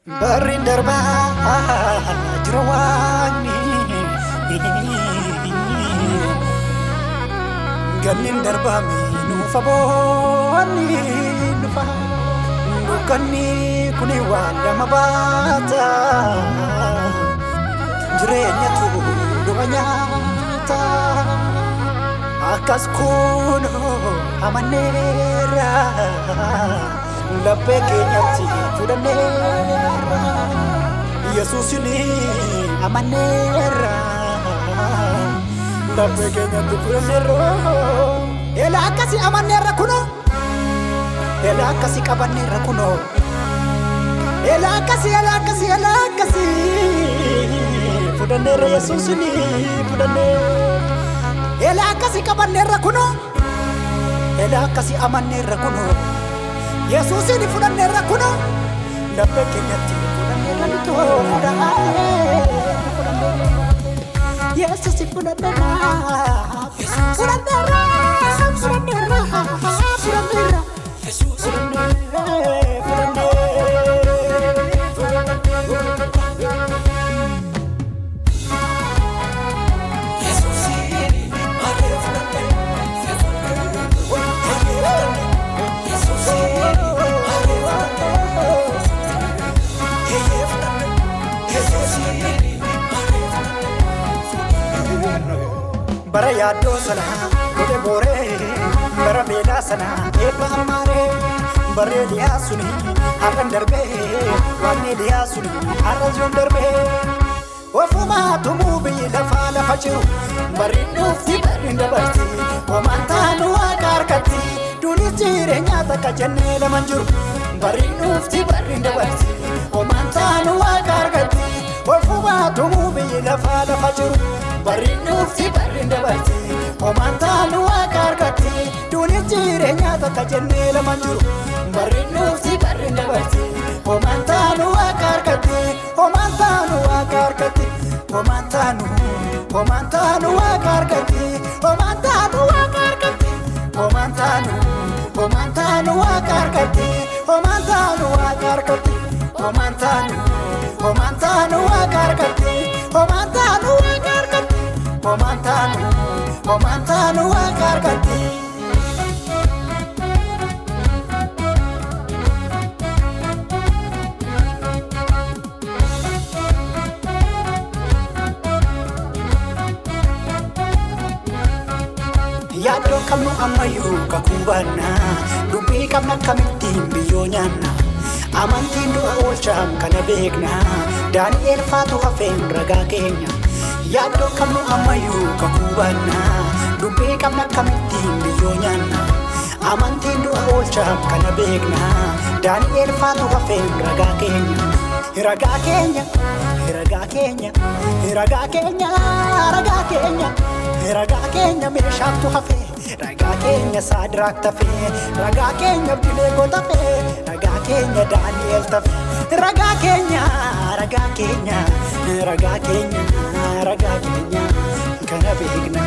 Barriin darbaa jira waaqni. Ganni darbame nuufa boonni nufa. Dukkanni kuni waan lama baata. Jireenyatu du'a nyaata. Akkas kunoo amanneerra. Laphee keenyatti fudhanneerra. Yesuusin amanneerra. Laphee keenyatti fudhanneerra. Ela akkasii amanneerra kunoo. Ela akkasii qabanneerra kunoo. Ela akkasii, ela akkasii, ela akkasii fudhanneerra, Yesuusin fudhanneerra. Ela akkasii qabanneerra kunoo. Ela akkasii amanneerra kunoo. Yesuusin fudhanneerra kunoo. Laphee keenyatti fudhanneerra, nutoo fudhannee fudhanneerra. Yesuus fudhanneerra. Fudhanneerra, fudhanneerra, fudhanneerra. Fudhannee, fudhannee. Bara yaaddoo sana godhe booree, bara beelaa sana eebba ammaaree, bara Eeliyaa suni har'an darbee, waaqni Eeliyaa suni har'a yoom darbee. Ofumaa tumuu biyyi lafaa lafa jiru, barri dhufti, barri dabarti, homaan taanu waaqa harkatti, dunis jireenyaa takka jennee laman jiru. Barri dhufti, barri dabarti, homaan taanu waaqa harkatti, ofumaa tumuu biyyi lafaa lafa jiru, barri dhufti, barri dabarti, homaan taanu waaqa harkatti, dunis jireenyaa takka jennee laman jiru. Barri dhufti, barri dabarti, homaan taanu waaqa harkatti, homaan taanu waaqa harkatti, homaan taanu, homaan taanu waaqa harkatti, homaan taanu waaqa harkatti, homaan taanu, homaan taanu waaqa harkatti, homaan taanu waaqa harkatti, homaan taanu, homaan taanu waaqa harkatti, homaan taanu waaqa harkatti, homaan taanu, homaan taanu waaqa harkatti. Yaaddoo qabnu ammayyuu kakuu baanna, dubbii qabna akkamittiin biyyoo nyaanna. Amantiin du'a oolchaan kana beekna, Daani'eel faatu hafeen ragaa keenya. Yaaddoo qabnu ammayyuu kakuu baanna, dubbii qabna akkamittiin biyyoo nyaanna. Amantiin du'a oolchaan kana beekna, Daani'eel faatu hafeen ragaa keenya. Ragaa keenya, ragaa keenya, ragaa keenya, ragaa keenya, ragaa keenya meeshaatu hafe, ragaa keenya Saadiraak tafe, ragaa keenya Abdineegoo tafe, ragaa keenya Daani'eel tafe, ragaa keenya, ragaa keenya, ragaa keenya, ragaa keenya kana beekna.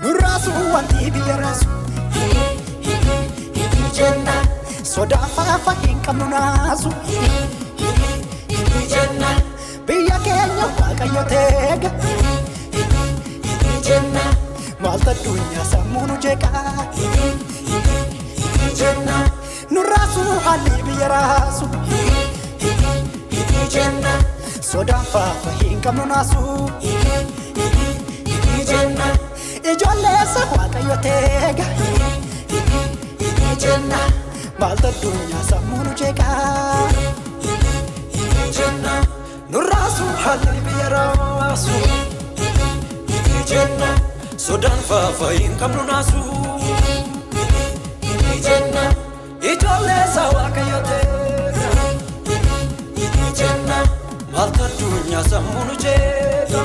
Nurraasu wanti biyya raasu jenna, sodaa faafa hin qabnu naasu jenna, biyya keenya Waaqayyo teega jenna, maaltu addunyaa sammuu nu jeeqaa jenna. Nurraasu haalli biyya raasu jenna, sodaan faafa hin qabnu naasu jenna, ijoolleessa Waaqayyo teega jenna, maaltu addunyaa sammuu nu jeeqaa jenna. Nurraasu haalli biyya raasu jenna, sodaan faafa hin qabnu naasu jenna, ijoollee isaa Waaqayyo teega jenna, maaltu addunyaa sammuu nu jeeqa.